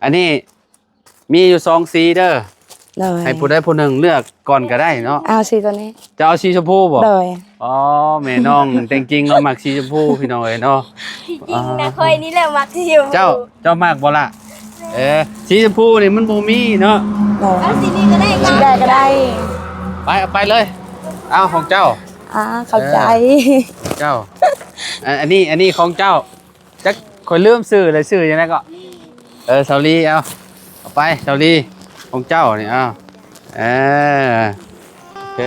ອັນນີ້ມີຢູ່ສອງສີເດີ. ໂດຍ. ໃຫ້ຜູ້ໃດຜູ້ໜຶ່ງເລືອກກ່ອນກໍໄດ້ເນາະ. ເອົາສີຕົວນີ້. ຈະເອົາສີຊົມພູບໍ່? ໂດຍ. ອໍ ແມ່ນ້ອງແຕງຈິງເຮົາມັກສີຊົມພູ ພີ່ນ້ອງເອີຍເນາະ. ທີ່ຈິງນະ ອ່າ ຂ້ອຍນີ້ແຫຼະມັກສີຊົມພູ. ເຈົ້າ ເຈົ້າມັກບໍ່ລະ? ເອີ ສີຊົມພູນີ້ມັນບໍ່ມີເນາະ. ໂດຍ. ເອົາສີນີ້ກໍໄດ້. ສີໃດກໍໄດ້. ໄປ ເອົາໄປເລີຍ. ເອົາຂອງເຈົ້າ. ອ່າ ຂອບໃຈ. ເອີ ເຈົ້າ. ອັນ ອັນນີ້ ອັນນີ້ຂອງເຈົ້າ. ຈັກ ຂ້ອຍລືມຊື່ແລ້ວ ຊື່ຫຍັງນະເກາະ? ເອີ ສາວລີ ເອົາ ເອົາໄປ ສາວລີ ຂອງເຈົ້ານີ້ ເອົາ ເອີ ໂອເຄ.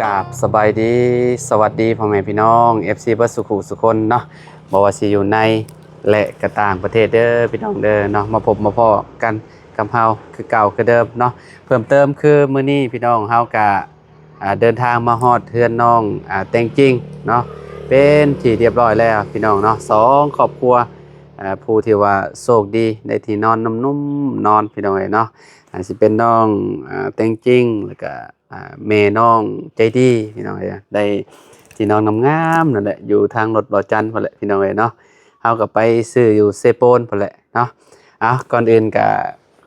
ກາບສະບາຍດີ ສະຫວັດດີພໍ່ແມ່ພີ່ນ້ອງ ເອັຟຊີ ເບິດສູ່ຜູ້ສູ່ຄົນເນາະ. ບໍ່ວ່າຊິຢູ່ໃນ ແລະ ກະຕ່າງປະເທດເດີພີ່ນ້ອງເດີເນາະ, ມາພົບມາພໍ້ກັນກັບເຮົາຄືເກົ່າຄືເດີມເນາະ. ເພີ່ມເຕີມຄືມື້ນີ້ພີ່ນ້ອງເຮົາກະ ອ່າ ເດີນທາງມາຮອດເຮືອນນ້ອງ ອ່າ ແຕງຈິງເນາະ ເປັນທີ່ຮຽບຮ້ອຍແລ້ວພີ່ນ້ອງເນາະ. ສອງຄອບຄົວ ອ່າ ຜູ້ທີ່ວ່າໂຊກດີໄດ້ທີ່ນອນນຸ້ມໆນອນ ພີ່ນ້ອງເອີຍເນາະ. ອ່າ ຊິເປັນນ້ອງ ອ່າ ແຕງຈິງ ແລ້ວກະ ອ່າ ແມ່ນ້ອງໃຈດີພີ່ນ້ອງເອີຍ ໄດ້ທີ່ນອນງາມໆນັ້ນແຫຼະ ຢູ່ທາງລົດເບົາຈັນພຸ້ນແຫຼະພີ່ນ້ອງເອີຍເນາະ. ເຮົາກໍໄປຊື້ຢູ່ເຊໂປນພຸ້ນແຫຼະເນາະ. ເອົາ ກ່ອນອື່ນກໍ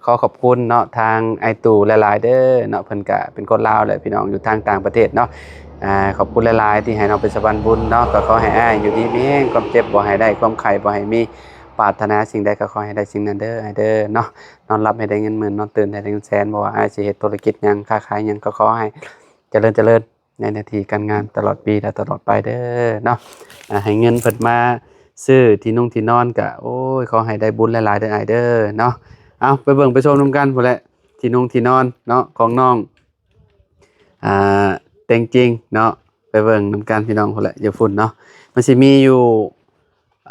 ຂໍຂອບຄຸນເນາະ ທາງອ້າຍຕູ້ຫຼາຍໆເດີເນາະ. ເພິ່ນກໍເປັນຄົນລາວແຫຼະພີ່ນ້ອງ ຢູ່ທາງຕ່າງປະເທດເນາະ. ອ່າ ຂອບຄຸນຫຼາຍໆທີ່ໃຫ້ນ້ອງເປັນສະພານບຸນເນາະ. ກໍຂໍໃຫ້ອ້າຍຢູ່ດີມີແຮງ ຄວາມເຈັບບໍ່ໃຫ້ໄດ້ ຄວາມໄຂ້ບໍ່ໃຫ້ມີ ປາດຖະໜາສິ່ງໃດກໍຂໍໃຫ້ໄດ້ສິ່ງນັ້ນເດີອ້າຍເດີເນາະ. ນອນຫຼັບໃຫ້ໄດ້ເງິນໝື່ນ ນອນຕື່ນໃຫ້ໄດ້ເງິນແສນ. ບໍ່ວ່າອ້າຍຊິເຮັດທຸລະກິດຫຍັງ ຄ້າຂາຍຫຍັງ ກໍຂໍໃຫ້ຈະເລີນຈະເລີນໃນໜ້າທີ່ການງານຕະຫຼອດປີ ແລະ ຕະຫຼອດໄປເດີເນາະ. ອ່າ ໃຫ້ເງິນເພິ່ນມາຊື້ທີ່ນຸ່ງທີ່ນອນກະ ໂອ້ຍ ຂໍໃຫ້ໄດ້ບຸນຫຼາຍໆເດີອ້າຍເດີເນາະ. ເອົາ ໄປເບິ່ງໄປຊົມນຳກັນພຸ້ນແຫຼະ ທີ່ນຸ່ງທີ່ນອນເນາະ ຂອງນ້ອງ ອ່າ ແຕງຈິງເນາະ. ໄປເບິ່ງນຳກັນພີ່ນ້ອງພຸ້ນແຫຼະ ຢູ່ພຸ້ນເນາະ. ມັນຊິມີຢູ່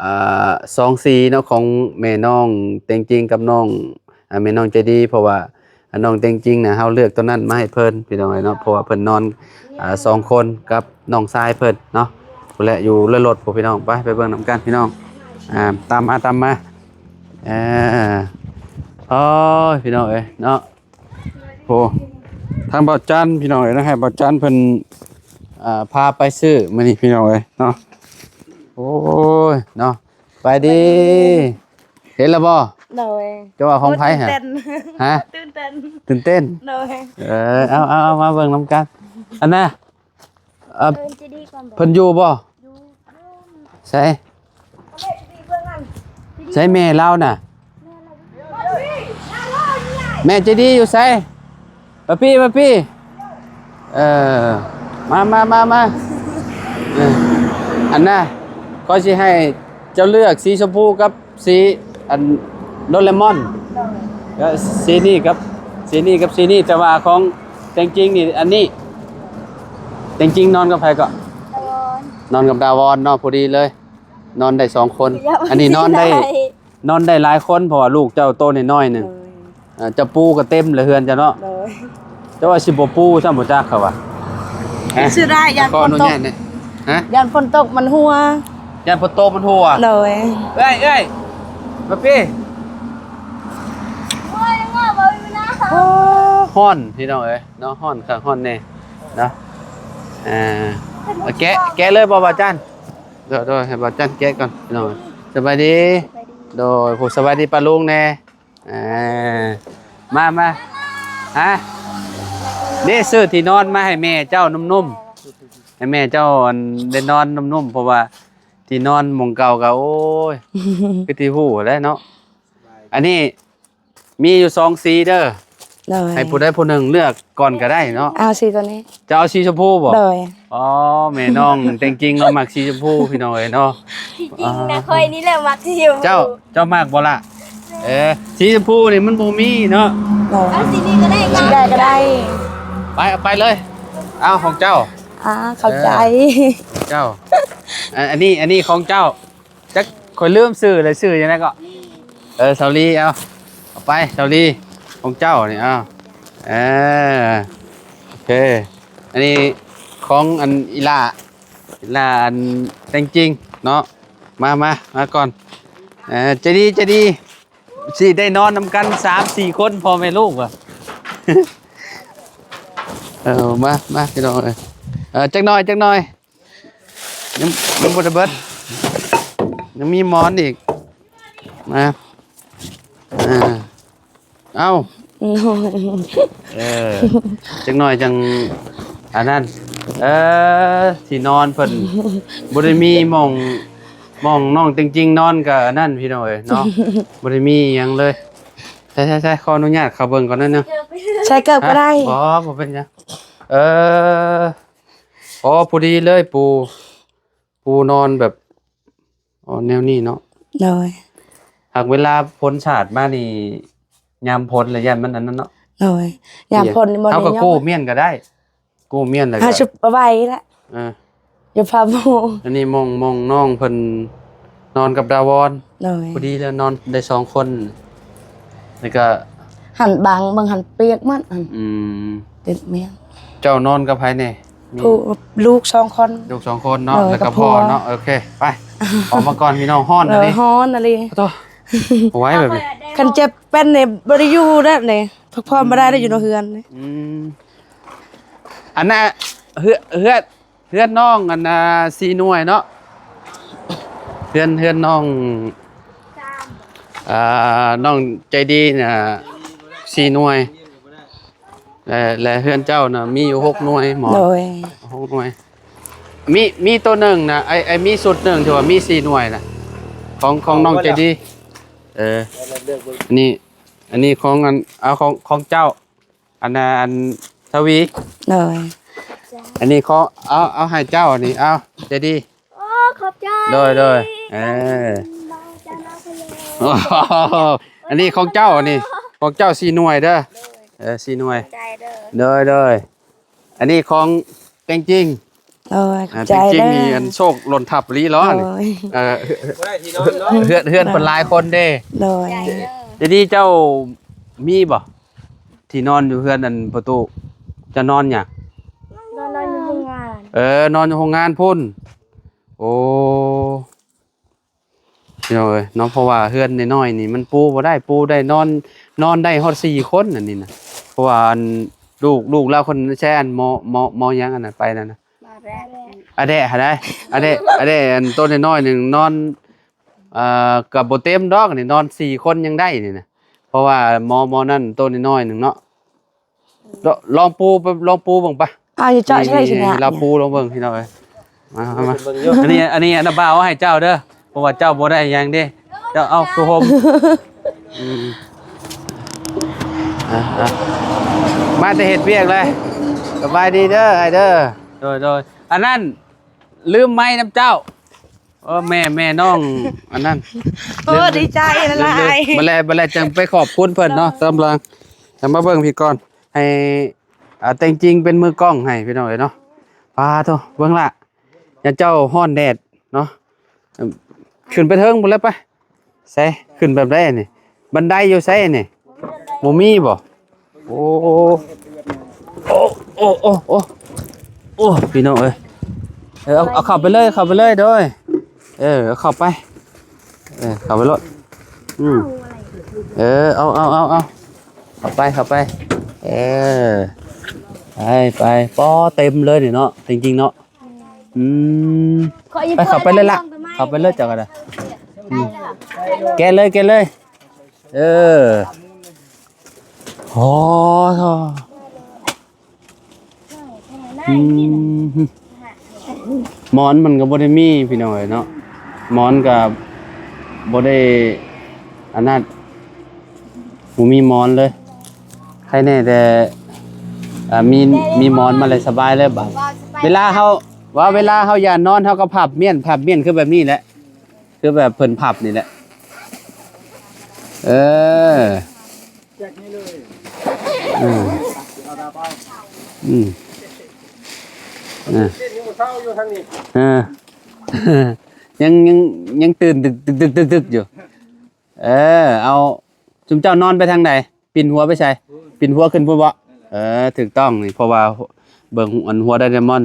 ອ່າ ສອງສີເນາະ ຂອງແມ່ນ້ອງແຕງຈິງກັບນ້ອງ ອ່າ ແມ່ນ້ອງໃຈດີ. ເພາະວ່າ ອ່າ ນ້ອງແຕງຈິງນະ ເຮົາເລືອກຕົວນັ້ນມາໃຫ້ເພິ່ນພີ່ນ້ອງເອີຍເນາະ. ເພາະວ່າເພິ່ນນອນ ອ່າ ສອງຄົນກັບນ້ອງຊາຍເພິ່ນເນາະ ພຸ້ນແຫຼະ ຢູ່ເຮືອນລົດພຸ້ນພີ່ນ້ອງ. ໄປ ໄປເບິ່ງນຳກັນພີ່ນ້ອງ. ອ່າ ຕາມມາ ຕາມມາ. ເອີ ໂອ້ຍ ພີ່ນ້ອງເອີຍເນາະ. ໂອ້ ທາງບ່າວຈັນພີ່ນ້ອງເອີຍເນາະ ໃຫ້ບ່າວຈັນເພິ່ນ ອ່າ ພາໄປຊື້ມື້ນີ້ພີ່ນ້ອງເອີຍເນາະ. ໂອ້ຍເນາະ ໄປດີ ເຫັນແລ້ວບໍ່? ໂດຍ. ເຈົ້າວ່າຂອງໃຜຫະ? ຕື່ນເຕັ້ນ ຫະ? ຕື່ນເຕັ້ນ ຕື່ນເຕັ້ນ. ໂດຍ. ເອີ ເອົາ ເອົາ ເອົາ ມາເບິ່ງນຳກັນ. ອັນນ່າ ເອີ ເພິ່ນຢູ່ບໍ່? ໃສ ໃສແມ່ລາວນະ? ແມ່ໃຈດີຢູ່ໃສ? ມາພີ້ ມາພີ້. ເອີ ມາ ມາ ມາ ມາ. ເອີ ອັນນ່າ ຂ້ອຍຊິໃຫ້ເຈົ້າເລືອກສີຊົມພູກັບ ສີອັນໂດເຣມອນ ໂດຍ ແລະ ສີນີ້ກັບ ສີນີ້ກັບສີນີ້. ແຕ່ວ່າຂອງແຕງຈິງນີ້ ອັນນີ້ ແຕງຈິງນອນກັບໃຜເກາະ? ດາວອນ. ນອນກັບດາວອນເນາະ ພໍດີເລີຍ ນອນໄດ້ສອງຄົນ. ອັນນີ້ນອນໄດ້ ນອນໄດ້ຫຼາຍຄົນ ເພາະວ່າລູກເຈົ້າໂຕນ້ອຍໆໜຶ່ງ. ໂດຍ. ອ່າ ເຈົ້າປູກໍເຕັມແລ້ວເຮືອນເຈົ້າເນາະ. ໂດຍ. ເຈົ້າວ່າຊິບໍ່ປູຊ້ຳບໍ່ຈັກເຂົາວ່າ. ເສຍດາຍ ຢ້ານຝົນຕົກ. ຫະ? ຢ້ານຝົນຕົກມັນຮົ່ວ. ຢ້ານຝົນຕົກມັນຮົ່ວ. ໂດຍ. ເອື້ອຍ ເອື້ອຍ ມາພີ້. ໂອ້ ຮ້ອນພີ່ນ້ອງເອີຍເນາະ ຮ້ອນຄັກຮ້ອນແນ່ເນາະ. ອ່າ ແກະ ແກະເລີຍບໍ່ ບ່າວຈັນ? ໂດຍ ໂດຍ ໃຫ້ບ່າວຈັນແກະກ່ອນພີ່ນ້ອງເອີຍ. ສະບາຍດີ. ໂດຍ ຜູ້ສະບາຍດີປ້າລຸງແນ່. ເອີ ມາ ມາ ຮະ ເດ້ ຊື້ທີ່ນອນມາໃຫ້ແມ່ເຈົ້ານຸ້ມໆ ໃຫ້ແມ່ເຈົ້າ ອັນ ໄດ້ນອນນຸ້ມໆ ເພາະວ່າທີ່ນອນໝ່ອງເກົ່າກໍ ໂອ້ຍ ຄືທີ່ຮູ້ແຫຼະເນາະ. ອັນນີ້ມີຢູ່ສອງສີເດີ. ໂດຍ. ໃຫ້ຜູ້ໃດຜູ້ໜຶ່ງເລືອກກ່ອນກໍໄດ້ເນາະ. ເອົາສີຕົວນີ້. ຈະເອົາສີຊົມພູບໍ່? ໂດຍ. ອໍ ແມ່ນ້ອງແຕງຈິງເຮົາມັກສີຊົມພູ ພີ່ນ້ອງເອີຍເນາະ. ທີ່ຈິງນະ ອ່າ ຂ້ອຍນີ້ແຫຼະມັກສີຊົມພູ. ເຈົ້າ ເຈົ້າມັກບໍ່ລະ? ເອີ ສີຊົມພູນີ້ມັນບໍ່ມີເນາະ. ໂດຍ. ເອົາສີນີ້ກໍໄດ້. ສີໃດກໍໄດ້. ໄປ ເອົາໄປເລີຍ. ເອົາຂອງເຈົ້າ. ອ່າ ຂອບໃຈ. ເອີ ເຈົ້າ. ອັນ ອັນນີ້ ອັນນີ້ຂອງເຈົ້າ. ຈັກ ຂ້ອຍລືມຊື່ແລ້ວ ຊື່ຫຍັງນະເກາະ? ເອີ ສາວລີ ເອົາ ເອົາໄປ ສາວລີ ຂອງເຈົ້ານີ້ ເອົາ ເອີ ໂອເຄ. ອັນນີ້ຂອງອັນອີ່ຫຼ້າ ອີ່ຫຼ້າອັນແຕງຈິງເນາະ. ມາ ມາ ມາກ່ອນ. ເອີ ໃຈດີ ໃຈດີ. ຊິໄດ້ນອນນຳກັນສາມສີ່ຄົນ ພໍ່ແມ່ລູກວ່າ. ເອີ ມາ ມາ ພີ່ນ້ອງເອີຍ. ເອີ ຈັກໜ່ອຍ ຈັກໜ່ອຍ. ຍັງ ຍັງບໍ່ໄດ້ເບິດ ຍັງມີໝອນອີກ. ມາ ເອີ ເອົ້າ ເອີ ຈັກໜ່ອຍຈັ່ງອັນນັ້ນ. ເອີ ທີ່ນອນເພິ່ນບໍ່ໄດ້ມີໝ່ອງ ໝ່ອງນ້ອງເຕັງຈິງນອນກະອັນນັ້ນ ພີ່ນ້ອງເອີຍເນາະ. ບໍ່ໄດ້ມີຫຍັງເລີຍ. ໃຊ່ໆໆ ຂໍອະນຸຍາດເຂົ້າເບິ່ງກ່ອນໜ້ອຍໜຶ່ງ. ໃສ່ເກີບກໍໄດ້. ບໍ່ ບໍ່ເປັນຫຍັງ. ເອີ ອໍ ພໍດີເລີຍປູ່ ປູ່ນອນແບບ ອໍ ແນວນີ້ເນາະ. ໂດຍ. ຫາກເວລາຝົນສາດມານີ້ ຍາມຝົນລະຢ້ານມັນອັນນັ້ນເນາະ. ໂດຍ. ຍາມຝົນນີ້ບໍ່ໄດ້ ເຮົາກໍກູ້ມ້ຽນກໍໄດ້ ກູ້ມ້ຽນແລ້ວກໍ ຫາຊຸບເອົາໄວ້ລະ. ເອີ ຢູ່ພາໂມ. ອັນນີ້ໝ່ອງ ໝ່ອງນ້ອງເພິ່ນນອນກັບດາວອນ. ໂດຍ. ພໍດີແລ້ວ ນອນໄດ້ສອງຄົນ ແລ້ວກໍ ຫັ້ນ ບັງເບິ່ງຫັ້ນ ປຽກໝົດຫັ້ນ. ອືມ ຕິດມຽນ. ເຈົ້ານອນກັບໃຜແດ່? ມີ ຜູ້ ລູກສອງຄົນ. ລູກສອງຄົນເນາະ. ໂດຍ. ແລ້ວກໍພໍ່ເນາະ. ໂອເຄ ໄປ ອອກມາກ່ອນ ພີ່ນ້ອງ. ຮ້ອນອີ່ຫຼີ. ເອີ ຮ້ອນອີ່ຫຼີ. ໂອ້ໂຫ ບໍ່ໄຫວແບບນີ້. ຄັນເຈັບເປັນນີ້ບໍ່ໄດ້ຢູ່ແລ້ວນີ້ ພັກຜ່ອນບໍ່ໄດ້ ໄດ້ຢູ່ນອກເຮືອນນີ້. ອືມ ອັນນ່າ ເຮືອນ ເຮືອນ ເຮືອນນ້ອງອັນນ່າ ສີ່ໜ່ວຍເນາະ. ເຮືອນ ເຮືອນນ້ອງ ອ່າ ນ້ອງໃຈດີນະ ສີ່ໜ່ວຍ ແລະ ແລະ ເຮືອນເຈົ້ານະ ມີຢູ່ຫົກໜ່ວຍໝໍ. ໂດຍ. ຫົກໜ່ວຍ. ມີ ມີໂຕໜຶ່ງນະ ໄອ້ ໄອ້ມີຊຸດໜຶ່ງທີ່ວ່າມີສີ່ໜ່ວຍນະ ຂອງ ຂອງນ້ອງໃຈດີ. ເອີ ອັນນີ້ ອັນນີ້ຂອງອັນ ເອົາຂອງ ຂອງເຈົ້າ. ອັນນ່າ ອັນທະວີ. ໂດຍ. ອັນນີ້ຂໍ ເອົາ ເອົາໃຫ້ເຈົ້າ ອັນນີ້ ເອົາ ໃຈດີ. ໂອ້ ຂອບໃຈ. ໂດຍ ໂດຍ. ເອີ ອັນນີ້ຂອງເຈົ້າ ອັນນີ້ຂອງເຈົ້າສີ່ໜ່ວຍເດີ. ເອີ ສີ່ໜ່ວຍ. ໂດຍ ໂດຍ. ອັນນີ້ຂອງແຕງຈິງ. ໂດຍ ຂອບໃຈເດີ. ແຕງຈິງນີ້ ອັນໂຊກຫຼົ່ນທັບອີ່ຫຼີເນາະ. ໂດຍ. ເອີ ເຮືອນ ເຮືອນເພິ່ນຫຼາຍຄົນເດ້. ໂດຍ. ໃຈດີ ເຈົ້າມີບໍ່ ທີ່ນອນຢູ່ເຮືອນອັນພໍ່ຕູ້ ຈະນອນຫຍັງ? ນອນ ນອນຢູ່ໂຮງງານ. ເອີ ນອນຢູ່ໂຮງງານພຸ້ນ. ໂອ້ ພີ່ນ້ອງເອີຍເນາະ ເພາະວ່າເຮືອນນ້ອຍໆນີ້ມັນປູບໍ່ໄດ້ ປູໄດ້ນອນ ນອນໄດ້ຮອດສີ່ຄົນອັນນີ້ນະ. ເພາະວ່າອັນ ລູກ ລູກລາວຄົນແຊອັນ ໝໍ ໝໍ ໝໍຫຍັງອັນນັ້ນໄປນັ້ນນະ ອາແດະຫັ້ນໃດ໋ ອາແດະ ອາແດະ ອັນໂຕນ້ອຍໆໜຶ່ງນອນ ເອີ ກໍບໍ່ເຕັມດອກນີ້ ນອນສີ່ຄົນຍັງໄດ້ນີ້ນະ. ເພາະວ່າໝໍ ໝໍນັ້ນໂຕນ້ອຍໆໜຶ່ງເນາະ. ລ- ລອງປູ ລອງປູເບິ່ງປະ. ອ້າວ ຢູ່ເຈາະໃສ່ຊິນະ ລາວປູລອງເບິ່ງ ພີ່ນ້ອງເອີຍ. ມາ ມາ ມາ ອັນນີ້ ອັນນີ້ອັນນະບ່າວເອົາໃຫ້ເຈົ້າເດີ ເພາະວ່າເຈົ້າບໍ່ໄດ້ຫຍັງເດ້ ເຈົ້າເອົາຜ້າຫົ່ມ. ອືມ ອ່ະ ອ່ະ ມາແຕ່ເຮັດວຽກເລີຍ. ສະບາຍດີເດີ ອ້າຍເດີ. ໂດຍ ໂດຍ. ອັນນັ້ນ ລືມໄມ້ນຳເຈົ້າ. ເອີ ແມ່ ແມ່ນ້ອງອັນນັ້ນ. ໂອ້ ດີໃຈຫຼາຍໆ. ບັດແລະ ບັດແລະຈັ່ງໄປຂອບຄຸນເພິ່ນເນາະ. ຕາມຫຼັງ ຈະມາເບິ່ງພີ້ກ່ອນ ໃຫ້ ອ່າ ແຕງຈິງເປັນມືກ້ອງໃຫ້ ພີ່ນ້ອງເອີຍເນາະ. ປາໂທ້ ເບິ່ງລະ ຢ້ານເຈົ້າຮ້ອນແດດເນາະ. ຂຶ້ນໄປເທິງພຸ້ນແຫຼະໄປ. ໃສ ຂຶ້ນແບບໃດນີ້? ບັນໄດຢູ່ໃສນີ້? ບໍ່ມີບໍ່? ໂອ້ ໂອ້ ໂອ້ ໂອ້ ໂອ້ ພີ່ນ້ອງເອີຍ. ເອີ ເອົາ ເອົາເຂົ້າໄປເລີຍ ເຂົ້າໄປເລີຍ. ໂດຍ. ເອີ ເອົາເຂົ້າໄປ. ເອີ ເຂົ້າໄປໂລດ. ອືມ ເອີ ເອົາ ເອົາ ເອົາ ເອົາ ເຂົ້າໄປ ເຂົ້າໄປ. ເອີ ໄປ ໄປ. ປໍ ເຕັມເລີຍນີ້ເນາະ ຈິງໆເນາະ. ອືມ ໄປ ເຂົ້າໄປເລີຍລະ ເຂົ້າໄປເລີຍເຈົ້າກໍໄດ້. ອືມ ແກະເລີຍ ແກະເລີຍ. ເອີ ໂອ້ ອືມ ໝອນມັນກໍບໍ່ໄດ້ມີ ພີ່ນ້ອງເອີຍເນາະ. ໝອນກໍບໍ່ໄດ້ອັນນັ້ນ ບໍ່ມີໝອນເລີຍ. ໃຄແນ່ແຕ່ ອ່າ ມີ ມີໝອນມາແລ້ວສະບາຍເລີຍບາດ. ເວລາເຮົາ ວ່າເວລາເຮົາຢາກນອນ ເຮົາກໍພັບມ້ຽນ ພັບມ້ຽນຄືແບບນີ້ແຫຼະ ຄືແບບເພິ່ນພັບນີ້ແຫຼະ. ເອີ ເອີ ອືມ ເອີ ຍັງ ຍັງ ຍັງຕື່ນດຶກໆໆຢູ່. ເອີ ເອົາ ຊຸມເຈົ້ານອນໄປທາງໃດ? ປິ່ນຫົວໄປໃສ? ປິ່ນຫົວຂຶ້ນພຸ້ນບໍ? ເອີ ຖືກຕ້ອງນີ້ ເພາະວ່າເບິ່ງອັນຫົວໄດມອນ.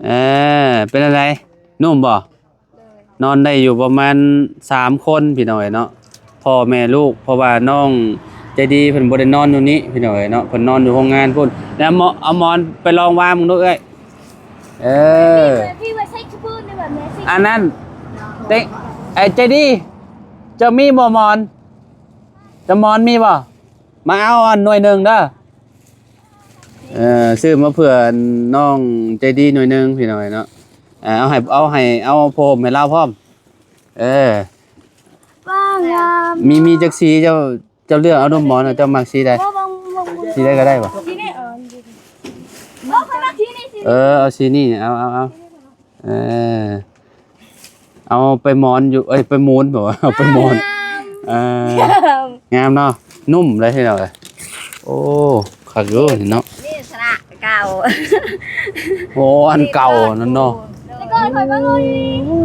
ເອີ ເປັນຈັ່ງໃດ? ນຸ້ມບໍ? ນອນໄດ້ຢູ່ປະມານສາມຄົນ ພີ່ນ້ອງເອີຍເນາະ. ພໍ່ແມ່ລູກ ເພາະວ່ານ້ອງໃຈດີເພິ່ນບໍ່ໄດ້ນອນຢູ່ນີ້ພີ່ນ້ອງເອີຍເນາະ ເພິ່ນນອນຢູ່ໂຮງງານພຸ້ນ. ແລ້ວເອົາໝອນໄປລອງວາງເບິ່ງດູເອື້ອຍ. ເອີ ອັນນັ້ນ ເຕ ໄອ້ໃຈດີ ເຈົ້າມີບໍ່ໝອນ? ເຈົ້າໝອນມີບໍ່? ມາເອົາອັນໜ່ວຍໜຶ່ງເດີ. ເອີ ຊື້ມາເພື່ອນ້ອງໃຈດີໜ່ວຍໜຶ່ງພີ່ນ້ອງເອີຍເນາະ. ເອົາໃຫ້ ເອົາໃຫ້ ເອົາຜ້າຫົ່ມໃຫ້ລາວພ້ອມ. ເອີ ວ້າ ງາມ ມີ ມີຈັກສີ ເຈົ້າ ເຈົ້າເລືອກເອົາດູໝອນ ເຈົ້າມັກສີໃດ? ສີໃດກໍໄດ້ບໍ່? ເອີ ເອົາສີນີ້ ເອົາ ເອົາ ເອົາ ເອີ ເອົາໄປໝອນຢູ່ ເອີຍ ໄປໝູນ ເອົາໄປໝອນ. ເອີ ງາມເນາະ ນຸ້ມເລີຍພີ່ນ້ອງເອີຍ. ໂອ້ ຄັກຢູ່ນີ້ເນາະ ນີ້ຊະນະເກົ່າ. ໂອ້ ອັນເກົ່ານັ້ນເນາະ ແຕ່ກ່ອນຂ້ອຍມານອນຢູ່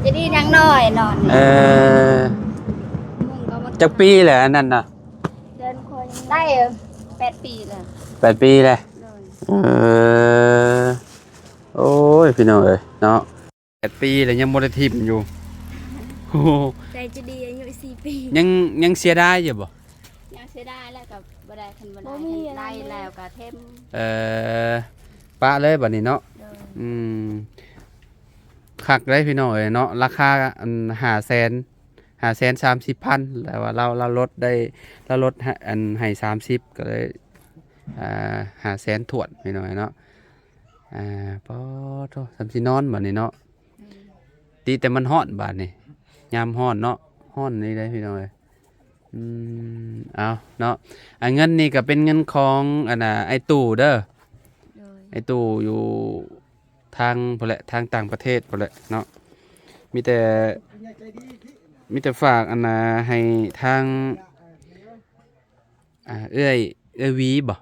ນີ້ ຈະດີນາງນ້ອຍນອນ. ເອີ ຈັກປີແລ້ວອັນນັ້ນນະ? ໄດ້ແປດປີແລ້ວ ແປດປີແລ້ວ. ເອີ ໂອ້ຍ ພີ່ນ້ອງເອີຍເນາະ ແປດປີແລ້ວຍັງບໍ່ໄດ້ຖິ້ມຢູ່. ໂອ້ ໃຈຈະດີອາຍຸສີ່ປີ ຍັງ ຍັງເສຍດາຍຢູ່ບໍ່? ຍັງເສຍດາຍແລ້ວກໍບໍ່ໄດ້ ຄັນບໍ່ໄດ້ ໄດ້ແລ້ວກໍຖິ້ມ. ເອີ ປະເລີຍບັດນີ້ເນາະ. ອືມ ຄັກເດ້ພີ່ນ້ອງເອີຍເນາະ ລາຄາອັນຫ້າແສນ ຫ້າແສນສາມສິບພັນ ແຕ່ວ່າລາວ ລາວລົດໄດ້ ລາວລົດໃຫ້ ອັນໃຫ້ສາມສິບ ກໍເລີຍ ອ່າ ຫ້າແສນຖ້ວນພີ່ນ້ອງເນາະ. ອ່າ ປາໂທ້ ສ່ຳຊິນອນບັດນີ້ເນາະ. ອືມ ຕິແຕ່ມັນຮ້ອນບາດນີ້ ຍາມຮ້ອນເນາະ ຮ້ອນນີ້ເດ້ພີ່ນ້ອງເອີຍ. ອືມ ເອົາເນາະ ອ່າ ເງິນນີ້ກໍເປັນເງິນຂອງອັນນ່າ ອ້າຍຕູ້ເດີ. ໂດຍ ອ້າຍຕູ້ຢູ່ທາງພຸ້ນແຫຼະ ທາງຕ່າງປະເທດພຸ້ນແຫຼະເນາະ. ມີແຕ່ ມີແຕ່ຝາກອັນນ່າ ໃຫ້ທາງ ອ່າ ເອື້ອຍ ເອື້ອຍຫວີບໍ່?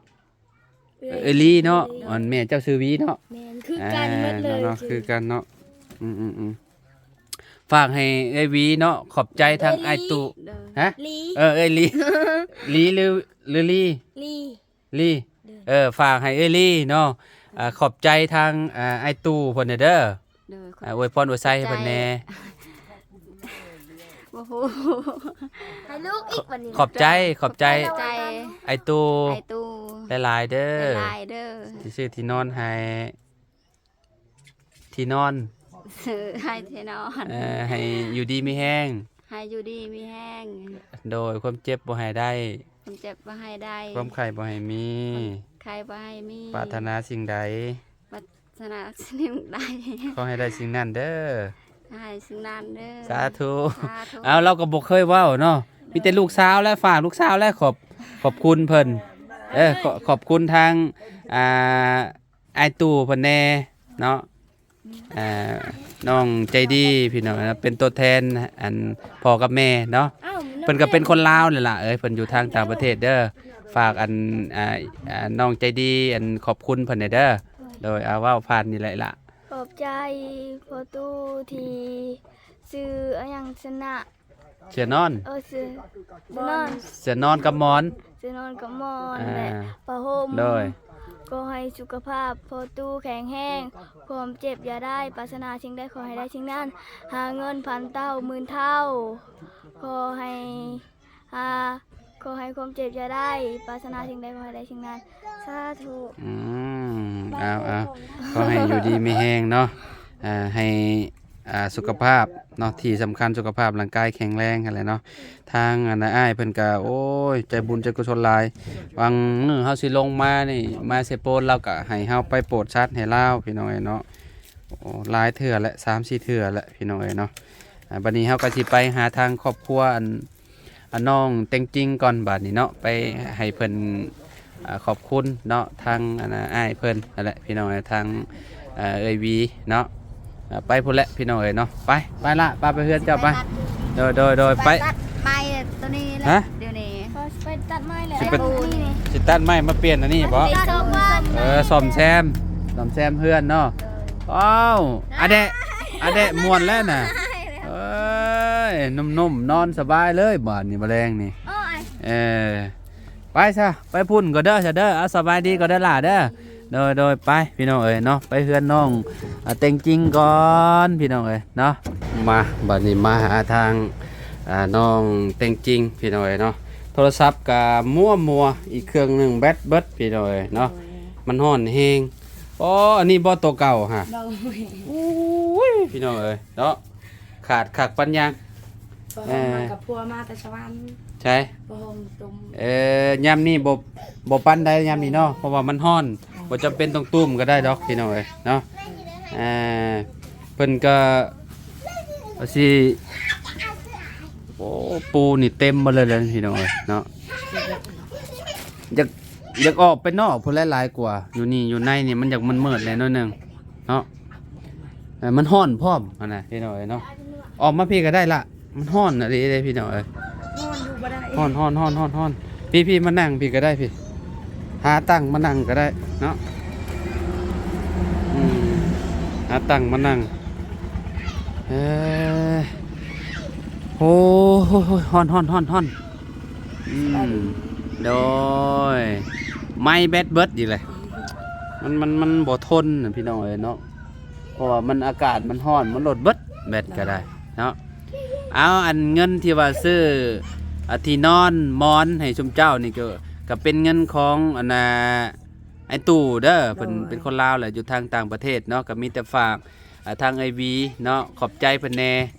ເອື້ອຍ ເອື້ອຍຫຼີເນາະ ເອື້ອຍຫຼີ ອັນແມ່ເຈົ້າຊື່ຫວີເນາະ. ແມ່ນ ຄືກັນໝົດເລີຍ ອ່າ ເນາະ ຄືກັນເນາະ. ອືມໆໆ ຝາກໃຫ້ເອື້ອຍຫວີເນາະ ຂອບໃຈທາງອ້າຍຕູ້. ເອື້ອຍຫຼີ ຮະ? ຫຼີ ເອີ ເອື້ອຍຫຼີ ຫຼີຫຼື ຫຼືລີ? ຫຼີ ລີ ເອີ ຝາກໃຫ້ເອື້ອຍລີເນາະ ອ່າ ຂອບໃຈທາງ ອ່າ ອ້າຍຕູ້ເພິ່ນແດ່ເດີ. ໂດຍ ອ່າ ອວຍພອນອວຍໄຊໃຫ້ເພິ່ນແດ່. ບໍ່ຮູ້ ໃຫ້ລູກອີກບັດນີ້. ຂອບໃຈ ຂອບໃຈ ຂອບໃຈ ອ້າຍຕູ້ ອ້າຍຕູ້ຫຼາຍໆເດີ ຫຼາຍໆເດີ ທີ່ຊື້ທີ່ນອນໃຫ້ ທີ່ນອນ ຊື້ໃຫ້ທີ່ນອນ ເອີ ໃຫ້ຢູ່ດີມີແຮງ ໃຫ້ຢູ່ດີມີແຮງ. ໂດຍ ຄວາມເຈັບບໍ່ໃຫ້ໄດ້ ຄວາມເຈັບບໍ່ໃຫ້ໄດ້ ຄວາມໄຂ້ບໍ່ໃຫ້ມີ ຄວາມໄຂ້ບໍ່ໃຫ້ມີ ປາດຖະໜາສິ່ງໃດ ປາດຖະໜາສິ່ງໃດ ຂໍໃຫ້ໄດ້ສິ່ງນັ້ນເດີ ໃຫ້ສິ່ງນັ້ນເດີ ສາທຸ ສາທຸ. ເອົາ ລາວກໍບໍ່ເຄີຍເວົ້າເນາະ ມີແຕ່ລູກສາວແຫຼະ ຝາກລູກສາວແຫຼະ ຂອບ ຂອບຄຸນເພິ່ນ ເອີ ຂອບ ຂອບຄຸນທາງ ອ່າ ອ້າຍຕູ້ເພິ່ນແດ່ເນາະ. ອ່າ ນ້ອງໃຈດີພີ່ນ້ອງເນາະ ເປັນຕົວແທນອັນພໍ່ກັບແມ່ເນາະ. ອ້າວ ເພິ່ນກໍເປັນຄົນລາວແຫຼະລະເອີຍ ເພິ່ນຢູ່ທາງຕ່າງປະເທດເດີ. ຝາກອັນ ອ່າ ອ່າ ນ້ອງໃຈດີ ອັນຂອບຄຸນເພິ່ນແດ່ເດີ. ໂດຍ ເອົາ ເວົ້າຜ່ານນີ້ແຫຼະລະ. ຂອບໃຈພໍ່ຕູ້ທີ່ ຊື່ອີຫຍັງຊະນະ ເສືອນອນ ເອີ ເສືອ ເສືອນອນ ເສືອນອນກັບໝອນ ເສືອນອນກັບໝອນ ອ່າ ແລະ ຜ້າຫົ່ມ. ໂດຍ ຂໍໃຫ້ສຸຂະພາບພໍ່ຕູ້ແຂງແຮງ ຄວາມເຈັບຢ່າໄດ້ ປາດຖະໜາສິ່ງໃດຂໍໃຫ້ໄດ້ສິ່ງນັ້ນ ຫາເງິນພັນເທົ່າໝື່ນເທົ່າ ຂໍໃຫ້ ຫາ ຂໍໃຫ້ຄວາມເຈັບຢ່າໄດ້ ປາດຖະໜາສິ່ງໃດຂໍໃຫ້ໄດ້ສິ່ງນັ້ນ ສາທຸ. ອືມ ເອົາ ເອົາ ຂໍໃຫ້ຢູ່ດີມີແຮງເນາະ ອ່າ ໃຫ້ ອ່າ ສຸຂະພາບເນາະ ທີ່ສຳຄັນສຸຂະພາບຮ່າງກາຍແຂງແຮງຫັ້ນແຫຼະເນາະ. ທາງອັນອ້າຍເພິ່ນກະ ໂອ້ຍ ໃຈບຸນໃຈກຸສົນຫຼາຍ. ຫວ່າງມື້ເຮົາຊິລົງມານີ້ ມາເຊໂປນ ລາວກະໃຫ້ເຮົາໄປໂປດສັດໃຫ້ລາວ ພີ່ນ້ອງເອີຍເນາະ. ໂອ້ ຫຼາຍເທື່ອແຫຼະ ສາມສີ່ເທື່ອແຫຼະ ພີ່ນ້ອງເອີຍເນາະ. ອ່າ ບັດນີ້ເຮົາກະຊິໄປຫາທາງຄອບຄົວອັນ ອ່າ ນ້ອງເຕັງຈິງກ່ອນບາດນີ້ເນາະ ໄປໃຫ້ເພິ່ນ ອ່າ ຂອບຄຸນເນາະ ທາງອັນອ້າຍເພິ່ນຫັ້ນແຫຼະ ພີ່ນ້ອງເອີຍ ທາງ ເອີ ເອື້ອຍຫວີເນາະ. ອ່າ ໄປພຸ້ນແຫຼະ ພີ່ນ້ອງເອີຍເນາະ. ໄປ ໄປລະ ປາໄປເຮືອນເຈົ້າໄປ. ໂດຍ ໂດຍ ໂດຍ ໄປ ໄປຕັດໄມ້ໂຕນີ້ແຫຼະ. ຮະ? ດຽວນີ້ ໄປຕັດໄມ້ແຫຼະ ຊິໄປ ຕັດໄມ້ມາປ່ຽນອັນນີ້ບໍ? ເອີ ສ້ອມແຊມ ສ້ອມແຊມເຮືອນເນາະ. ໂດຍ ອ້າວ ອາແດະ ອາແດະ ມ່ວນແລ້ວນະ. ເອີຍ ນຸ້ມໆ ນອນສະບາຍເລີຍບາດນີ້ ມາແລງນີ້. ເອີ ໄປຊະ ໄປພຸ້ນກໍເດີຊະເດີ. ເອົາ ສະບາຍດີກໍເດີຫຼ້າເດີ. ໂດຍ ໂດຍ ໄປພີ່ນ້ອງເອີຍເນາະ ໄປເຮືອນນ້ອງ ອ່າ ເຕັງຈິງກ່ອນ ພີ່ນ້ອງເອີຍເນາະ. ມາ ບາດນີ້ມາຫາທາງ ອ່າ ນ້ອງແຕ່ງຈິງ ພີ່ນ້ອງເອີຍເນາະ. ໂທລະສັບກະມົວໆ ອີກເຄື່ອງໜຶ່ງແບັດເບິດ ພີ່ນ້ອງເອີຍເນາະ. ໂດຍ ມັນຮ້ອນແຮງ. ອໍ ອັນນີ້ບໍ່ໂຕເກົ່າຫະ? ໂດຍ ໂອ້ຍ ພີ່ນ້ອງເອີຍເນາະ ຂາດຄັກປານຫຍັງ. ເອີ ມາກັບຜົວມາແຕ່ສະຫວັນ. ໃສ? ບໍ່ຫົ່ມຕຸ່ມ. ເອີ ຍາມນີ້ບໍ່ ບໍ່ປານໃດຍາມນີ້ເນາະ ເພາະວ່າມັນຮ້ອນ. ບໍ່ຈຳເປັນຕ້ອງຕຸ້ມກໍໄດ້ດອກ ພີ່ນ້ອງເອີຍເນາະ. ເອີ ເພິ່ນກໍວ່າຊິ ໂອ້ ປູນີ້ເຕັມໝົດເລີຍແຫຼະ ພີ່ນ້ອງເອີຍເນາະ. ຢາກ ຢາກອອກໄປນອກພຸ້ນແຫຼະ ຫຼາຍກວ່າຢູ່ນີ້. ຢູ່ໃນນີ້ມັນຢາກມືດໆແຫຼະໜ້ອຍໜຶ່ງເນາະ. ເອີ ມັນຮ້ອນພ້ອມຫັ້ນນະ ພີ່ນ້ອງເອີຍເນາະ. ອອກມາພີ້ກໍໄດ້ລະ ມັນຮ້ອນອີ່ຫຼີເດ້ ພີ່ນ້ອງເອີຍ. ຮ້ອນຢູ່ບໍ່ໄດ້ ຮ້ອນ ຮ້ອນ ຮ້ອນ ຮ້ອນ ຮ້ອນ. ພີ້ໆ ມານັ່ງພີ້ກໍໄດ້ພີ້. ຫາຕັ່ງມານັ່ງກໍໄດ້ເນາະ. ອືມ ຫາຕັ່ງມານັ່ງ. ເອີ ໂອ້ຍ ຮ້ອນ ຮ້ອນ ຮ້ອນ ຮ້ອນ. ອືມ ໂດຍ ໄມແບັດເບິດອີກແຫຼະ. ມັນ ມັນ ມັນບໍ່ທົນນະ ພີ່ນ້ອງເອີຍເນາະ. ເພາະວ່າມັນ ອາກາດມັນຮ້ອນ ມັນໂລດເບິດແບັດກໍໄດ້ເນາະ. ເອົາ ອັນເງິນທີ່ວ່າຊື້ ອາ ທີ່ນອນໝອນໃຫ້ຊຸມເຈົ້ານີ້ ກໍ ກໍເປັນເງິນຂອງ ອັນນ່າ ອ້າຍຕູ້ເດີ. ເພິ່ນ ໂດຍ ເປັນຄົນລາວແຫຼະ ຢູ່ທາງຕ່າງປະເທດເນາະ. ກໍມີແຕ່ຝາກ ອາ ທາງເອື້ອຍວີເນາະ ຂອບໃຈເພິ່ນແດ່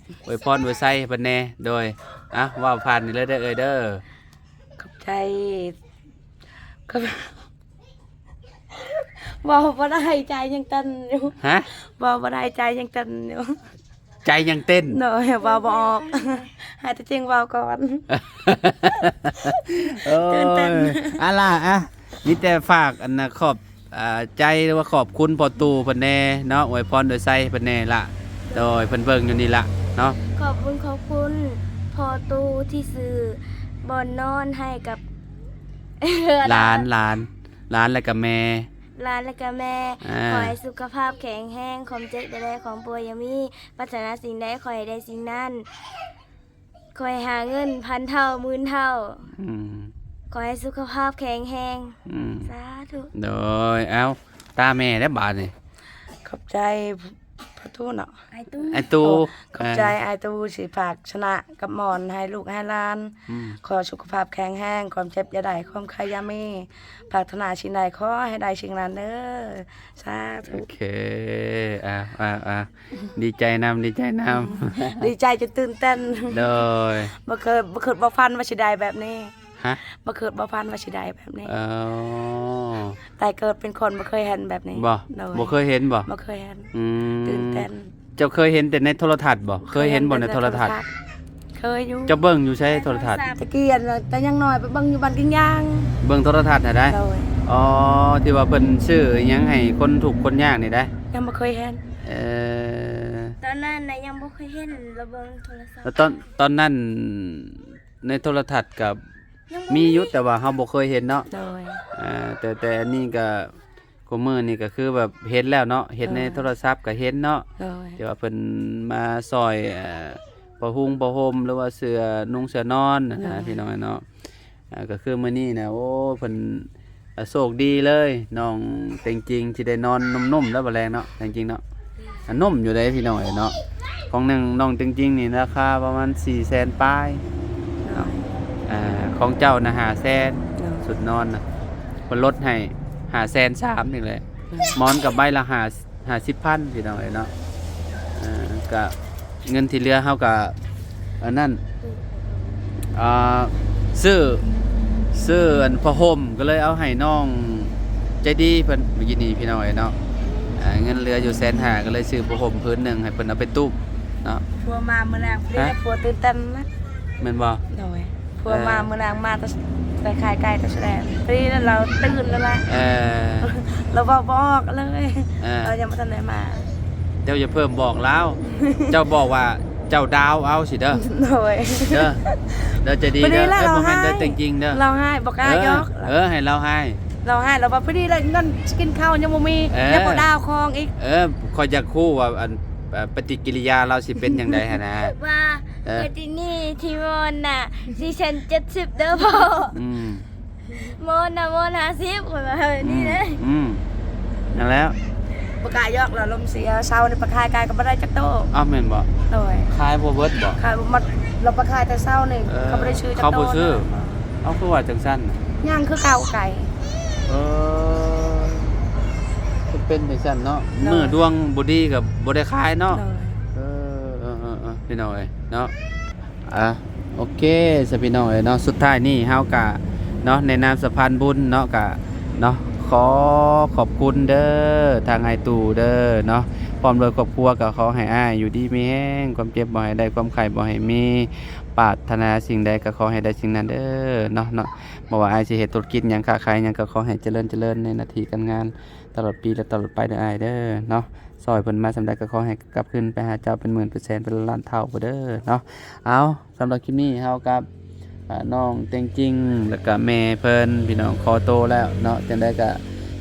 ອວຍພອນອວຍໄຊໃຫ້ເພິ່ນແດ່. ໂດຍ ອາ ເວົ້າຜ່ານນີ້ເລີຍເດີເອື້ອຍເດີ. ຂອບໃຈ ຂອບ ເວົ້າບໍ່ໄດ້ ໃຈຍັງເຕັ້ນຢູ່. ຮະ? ເວົ້າບໍ່ໄດ້ ໃຈຍັງເຕັ້ນຢູ່. ໃຈຍັງເຕັ້ນ. ໂດຍ ເວົ້າບໍ່ອອກ ໃຫ້ຕົວຈິງເວົ້າກ່ອນ. ໂອ້ຍ ຕື່ນເຕັ້ນ. ອາ ລະ ອາ ມີແຕ່ຝາກ ອັນນ່າ ຂອບ ອາ ໃຈ ຫຼືວ່າຂອບຄຸນພໍ່ຕູ້ເພິ່ນແດ່ເນາະ ອວຍພອນໂດຍໄຊເພິ່ນແດ່ລະ. ໂດຍ ເພິ່ນເບິ່ງຢູ່ນີ້ລະເນາະ. ຂອບບຸນຂອບຄຸນພໍ່ຕູ້ທີ່ຊື້ບ່ອນນອນໃຫ້ກັບ ຫຼານ ຫຼານ ຫຼານ ແລະກະແມ່ ຫຼານ ແລະກະແມ່. ອາ ຂໍໃຫ້ສຸຂະພາບແຂງແຮງ ຄວາມເຈັບຢ່າໄດ້ ຄວາມປ່ວຍຢ່າມີ ປາດຖະໜາສິ່ງໃດຂໍໃຫ້ໄດ້ສິ່ງນັ້ນ. ຂໍໃຫ້ຫາເງິນພັນເທົ່າໝື່ນເທົ່າ. ອືມ ຂໍໃຫ້ສຸຂະພາບແຂງແຮງ. ອືມ ສາທຸ. ໂດຍ ເອົາ ຕາແມ່ແລ້ວບາດນີ້. ຂອບໃຈພໍ່ຕູ້ເນາະ ອ້າຍຕູ້ ອ້າຍຕູ້. ໂອ້ ຂອບໃຈ ເອີ ອ້າຍຕູ້ທີ່ຝາກຊະນະກັບໝອນໃຫ້ລູກໃຫ້ຫຼານ. ອືມ ຂໍສຸຂະພາບແຂງແຮງ ຄວາມເຈັບຢ່າໄດ້ ຄວາມໄຂ້ຢ່າມີ ປາດຖະໜາສິ່ງໃດຂໍໃຫ້ໄດ້ສິ່ງນັ້ນເດີ. ສາທຸ. ໂອເຄ ອາ ອາ ອາ ດີໃຈນຳ ດີໃຈນຳ. ດີໃຈຈົນຕື່ນເຕັ້ນ. ໂດຍ ບໍ່ເຄີຍ ບໍ່ຄິດບໍ່ຝັນວ່າຊິໄດ້ແບບນີ້. ຮະ? ບໍ່ຄິດບໍ່ຝັນວ່າຊິໄດ້ແບບນີ້. ເອີ ແຕ່ເກີດເປັນຄົນບໍ່ເຄີຍເຫັນແບບນີ້. ບໍ່? ໂດຍ ບໍ່ເຄີຍເຫັນບໍ່? ບໍ່ເຄີຍເຫັນ. ອືມ ຕື່ນເຕັ້ນ. ເຈົ້າເຄີຍເຫັນແຕ່ໃນໂທລະທັດບໍ່? ເຄີຍເຫັນບໍ່ໃນໂທລະທັດ? ເຄີຍຢູ່. ເຈົ້າເບິ່ງຢູ່ໃສໂທລະທັດ? ຕະກີ້ ອັນ ແຕ່ຍັງນ້ອຍໄປເບິ່ງຢູ່ບ້ານກິນຍາງ. ເບິ່ງໂທລະທັດຫັ້ນໄດ໋? ໂດຍ. ອໍ ທີ່ວ່າເພິ່ນຊື້ອີ່ຫຍັງໃຫ້ຄົນທຸກຄົນຍາກນີ້ໄດ໋? ຍັງບໍ່ເຄີຍເຫັນ. ເອີ ຕອນນັ້ນນະຍັງບໍ່ເຄີຍເຫັນ ລະເບິ່ງໂທລະທັດ. ແລ້ວຕອນ ຕອນນັ້ນໃນໂທລະທັດກໍມີຢູ່ ແຕ່ວ່າເຮົາບໍ່ເຄີຍເຫັນເນາະ. ໂດຍ. ເອີ ແຕ່ ແຕ່ອັນນີ້ກໍ ຄູ່ມື້ນີ້ກໍຄືແບບເຫັນແລ້ວເນາະ ເຫັນໃນ ໂດຍ ໂທລະສັບກໍເຫັນເນາະ. ໂດຍ. ທີ່ວ່າເພິ່ນມາຊ່ອຍ ເອີ ຜ້າຫຸງຜ້າຫົ່ມ ຫຼືວ່າເສື້ອນຸ່ງເສື້ອນອນນະ ໂດຍ ພີ່ນ້ອງເນາະ. ອ່າ ກໍຄືມື້ນີ້ນະ ໂອ້ ເພິ່ນ ອ່າ ໂຊກດີເລີຍ ນ້ອງເຕັງຈິງ ທີ່ໄດ້ນອນນຸ່ມໆແລ້ວ ບໍ່ແລງເນາະ ເຕັງຈິງເນາະ. ອ່າ ນຸ່ມຢູ່ເດ້ ພີ່ນ້ອງເອີຍເນາະ. ຂອງໜຶ່ງ ນ້ອງເຕັງຈິງນີ້ລາຄາປະມານສີ່ແສນປາຍເນາະ. ໂດຍ. ອ່າ ຂອງເຈົ້ານະຫ້າແສນ ໂດຍ ຊຸດນອນນະ ເພິ່ນລົດໃຫ້ຫ້າແສນສາມນີ້ແຫຼະ. ໂດຍ. ໝອນກໍໃບລະຫ້າ ຫ້າສິບພັນ ພີ່ນ້ອງເອີຍເນາະ. ເອີ ກະເງິນທີ່ເຫຼືອເຮົາກະອັນນັ້ນ ອ່າ ຊື້ ຊື້ອັນຜ້າຫົ່ມ ກໍເລີຍເອົາໃຫ້ນ້ອງໃຈດີເພິ່ນມື້ກີ້ນີ້ ພີ່ນ້ອງເອີຍເນາະ. ອ່າ ເງິນເຫຼືອຢູ່ແສນຫ້າ ກໍເລີຍຊື້ຜ້າຫົ່ມຜືນໜຶ່ງໃຫ້ເພິ່ນເອົາໄປຕຸ້ມເນາະ. ຜົວມາມື້ແລງ ພໍດີ ຮະ? ຜົວຕື່ນເຕັ້ນນະ ແມ່ນບໍ່? ໂດຍ. ຜົວມາ ເອີ ມື້ນາງມາແຕ່ ແຕ່ຂາຍໄກ່ແຕ່ຊະແດງ ພໍດີນັ້ນລາວຕື່ນແລ້ວລະ. ເອີ ລາວເວົ້າບໍ່ອອກເລີຍ. ເອີ ລາວຍັງບໍ່ທັນໄດ້ມາ. ເຈົ້າຢ່າເພີ່ມບອກລາວ ເຈົ້າບອກວ່າເຈົ້າດາວເອົາຊີ້ເດີ. ໂດຍ. ເດີ ເດີ ໃຈດີເດີ. ເອີ ບໍ່ແມ່ນເດີ ແຕ່ງຈິງເດີ. ລາວຮ້າຍ ບໍ່ກ້າຢອກ. ເອີ ໃຫ້ລາວຮ້າຍ ລາວຮ້າຍ ລາວວ່າພໍດີລະເງິນກິນເຂົ້າຍັງບໍ່ມີ ເອີ ຍັງບໍ່ດາວຂອງອີກ. ເອີ ຂ້ອຍຢາກຮູ້ວ່າອັນ ເອີ ປະຕິກິລິຍາລາວຊິເປັນຈັ່ງໃດຫັ້ນນະ. ວ່າ ເອີ ເອີ ທີ່ນີ້ທີ່ມອນນະ ສີ່ແສນເຈັດສິບເດີພໍ່. ອືມ ມອນນະ ມອນຫ້າສິບ ຂ້ອຍວ່າແບບນີ້ເດ້. ອືມ ອືມ ນັ້ນແຫຼະ. ບໍ່ກ້າຢອກລະ ລົມເສຍ ເຊົ້ານີ້ໄປຂາຍໄກ່ກໍບໍ່ໄດ້ຈັກໂຕ. ອ້າວ ແມ່ນບໍ່? ໂດຍ. ຂາຍບໍ່ເບິດບໍ່? ຂາຍບໍ່ໝົດ ລະໄປຂາຍແຕ່ເຊົ້ານີ້ ເອີ ເຂົາບໍ່ໄດ້ຊື້ຈັກໂຕ. ເຂົາບໍ່ຊື້. ເອົາ ຄືວ່າຈັ່ງຊັ້ນ? ຍັງຄືເກົ່າໄກ່. ເອີ ຄືເປັນຈັ່ງຊັ້ນເນາະ. ໂດຍ. ມື້ດວງບໍ່ດີກໍບໍ່ໄດ້ຂາຍເນາະ. ໂດຍ. ເອີ ເອີ ເອີ ເອີ ພີ່ນ້ອງເອີຍເນາະ. ອ່ະ ໂອເຄ ສະ ພີ່ນ້ອງເອີຍເນາະ, ສຸດທ້າຍນີ້ເຮົາກະເນາະ ໃນນາມສະພານບຸນເນາະ ກະເນາະ ຂໍຂອບຄຸນເດີ ທາງອ້າຍຕູ້ເດີເນາະ ພ້ອມດ້ວຍຄອບຄົວ ກະຂໍໃຫ້ອ້າຍຢູ່ດີມີແຮງ ຄວາມເຈັບບໍ່ໃຫ້ໄດ້ ຄວາມໄຂ້ບໍ່ໃຫ້ມີ ປາດຖະໜາສິ່ງໃດກະຂໍໃຫ້ໄດ້ສິ່ງນັ້ນເດີເນາະ ເນາະ. ບໍ່ວ່າອ້າຍຊິເຮັດທຸລະກິດຫຍັງ ຄ້າຂາຍຫຍັງ ກະຂໍໃຫ້ຈະເລີນ ຈະເລີນໃນໜ້າທີ່ການງານ ຕະຫຼອດປີ ແລະ ຕະຫຼອດໄປເດີອ້າຍເດີເນາະ. ຊ່ອຍເພິ່ນມາສ່ຳໃດກໍຂໍໃຫ້ກັບຄືນໄປຫາເຈົ້າເປັນໝື່ນເປີເຊັນ ເປັນລ້ານເທົ່າພຸ້ນເດີເນາະ. ເອົາ ສຳລັບຄລິບນີ້ເຮົາກັບ ອາ ນ້ອງເຕັງຈິງ ແລ້ວກະແມ່ເພິ່ນ ພີ່ນ້ອງ ຂໍໂຕແລ້ວເນາະ. ຈັ່ງໃດກໍ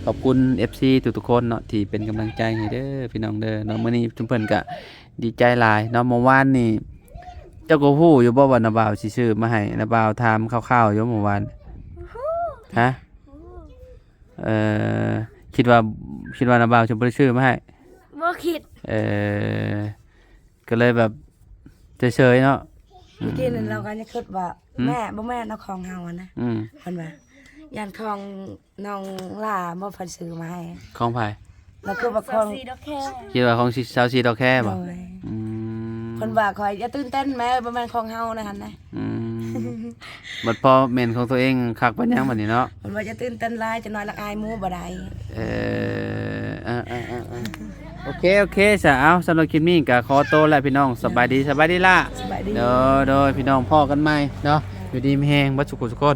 ຂອບຄຸນເອັຟຊີທຸກໆຄົນເນາະ ທີ່ເປັນກຳລັງໃຈໃຫ້ເດີພີ່ນ້ອງເດີເນາະ. ມື້ນີ້ຊຸມເພິ່ນກະດີໃຈຫຼາຍເນາະ. ເມື່ອວານນີ້ເຈົ້າກໍຮູ້ຢູ່ບໍ່ວ່ານ້າບ່າວຊິຊື້ມາໃຫ້? ນ້າບ່າວຖາມຂ່າວໆຢູ່ເມື່ອວານ. ຮະ? ເອີ ຄິດວ່າ ຄິດວ່ານ້າບ່າວຊິບໍ່ໄດ້ຊື້ມາໃຫ້? ບໍ່ຄິດ. ເອີ ກໍເລີຍແບບເຊີຍໆເນາະ. ເມື່ອກີ້ນັ້ນ ອືມ ລາວກໍຍັງຄິດວ່າ ຫືມ ແມ່ ບໍ່ແມ່ນເນາະ ຂອງເຮົາຫັ້ນນະ. ອືມ ເພິ່ນວ່າ ຢ້ານຂອງນ້ອງຫຼ້າບໍ່ ເພິ່ນຊື້ມາໃຫ້. ຂອງໃຜ? ລາວຄິດວ່າຂອງ ຄິດວ່າຂອງຊາວສີ່ດອກແຄບໍ່? ໂດຍ. ອືມ ເພິ່ນວ່າ ຂ້ອຍຢ່າຕື່ນເຕັ້ນແມ່ ບໍ່ແມ່ນຂອງເຮົານະຫັ້ນນະ. ອືມ ບັດພໍແມ່ນຂອງຕົວເອງຄັກປານຫຍັງບັດນີ້ເນາະ. ເພິ່ນວ່າຢ່າຕື່ນເຕັ້ນຫຼາຍ ຈັກໜ້ອຍລະອາຍໝູ່ບໍ່ໄດ້. ເອີ ເອີ ເອີ ເອີ ເອີ ໂອເຄ ໂອເຄ ຊະ. ເອົາ ສຳລັບຄລິບນີ້ກໍຂໍໂຕແລ້ວພີ່ນ້ອງ. ສະບາຍດີ ສະບາຍດີຫຼ້າ. ສະບາຍດີ. ໂດຍ ໂດຍ ພີ່ນ້ອງ ພໍ້ກັນໃໝ່ເນາະ. ຢູ່ດີມີແຮງເບິດສູ່ຄົນ.